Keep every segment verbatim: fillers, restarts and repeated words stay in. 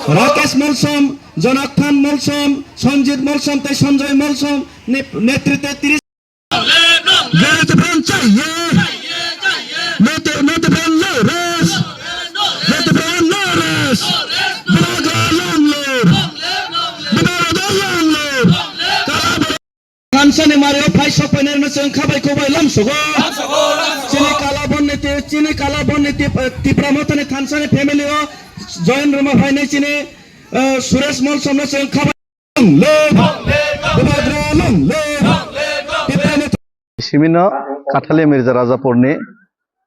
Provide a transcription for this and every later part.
Rakesh Molsom, Jonathan Molsom, Sanjit Molsom tei Sanjoy Molsom ne-, netritwe tris. Jai Tipra चाहिए। No Ti-, no Tipra no rest। No Tipra no rest। Bubagra long live। Bubagra long live। Thansani mario phai sok phainai rwno chwng khabai kobai lamsogo. Chini Kalabon ni ti-, chini Kalabon ni tip-, Tipra Mothani thansani family o join rwma phainai chini, eh, Suresh Molsom no chwng khabai long live. Bubagra long live. Tipra Motha. Simino Kathali Mirza Rajapurni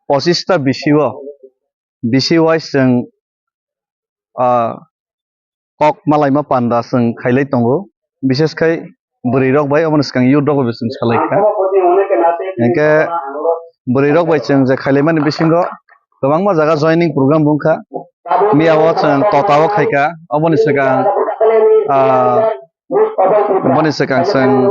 pochista bisio, bisi wise chwng, ah, kok malaima panda chwng khailai tongo, bishes khai bwrwi rok bai, oboni swkang youth rok bai chwng salai kha. Hinkhe bwrwi rok bai chwng je khailaimani bisingo kwbangma jaga joining program bo wngkha, miya o chwng Tota o khaikha, oboni swkang, ah, boni swkang chwng,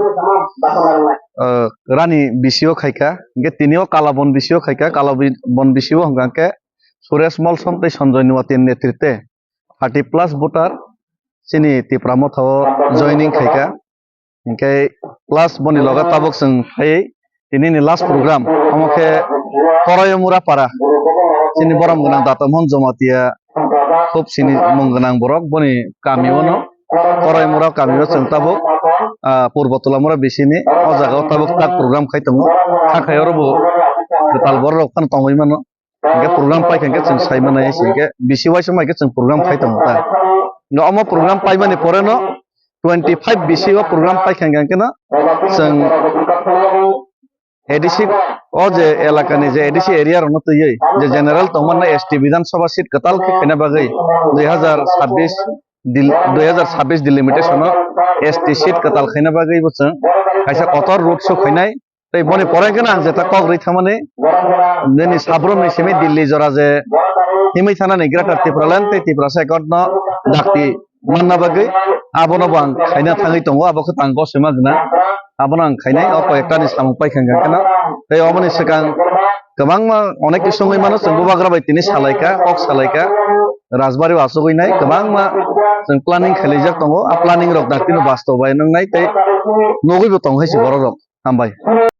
ah, Rani bisio khaikha, hinkhe tini o Kalabon bisio khaikha, Kalabon bisio hwnkha khe Suresh Molsom tei Sanjoy Nuatin netritwe thirty plus voter chini Tipra Motha o joining khaikha. Hinkhe plus boni loge tabuk chwng phaiwi tini ni last program omo khe Koraiyamura para chini borom gwnang Data Mohon Jamatia khub sini mung gwnang borok boni kami o no Koraiyamura kami o chwng tabuk, ah, Purbo Tolamura bisini o jaga o tabuk tak program khai tongo. Kha khai oro bo kwtal borok rok phano tongwi mano. Hinkhe program paikha hinkhe chwng sai mano, hinkhe bisi waisa mai khe chwng program khai tongo ta. Hinkhe omo program paimani pore no twenty five bisi o program paikha hinkhe no chwng A D C o je elakani je A D C area rokno twiwi je general tongmani S T Bidhan Sabha seat kwtal khe khaina bagwi dui hazar sabbish dil-, dui hazar sabbish delimitation o S T seat kwtal khaina bagwi bo chwng kaisa kotor road show khainai. Tei boni pore khe ang jeta kok rwi thangmani nini sabrumni simi Delhi jora je himwi thanani Greater Tipraland tei Tiprasa Accord no dakti manna bagwi abono bo ang khaina thangwi tongo, abo khe tang gosima gwnang, abono ang khainai o koi ekta ni samung paikha hwnkha kheno. Tei oboni swkang kwbangma onek kisongwi mano chwng bubagra bai tini salaikha, kok salaikha, Rajbari o achugwi nai kwbangma chwng planning khailaijak tongo, a planning rok dakti no bastob bai nwngnai tei nugwi bo tong hai se borok rok. Hambai.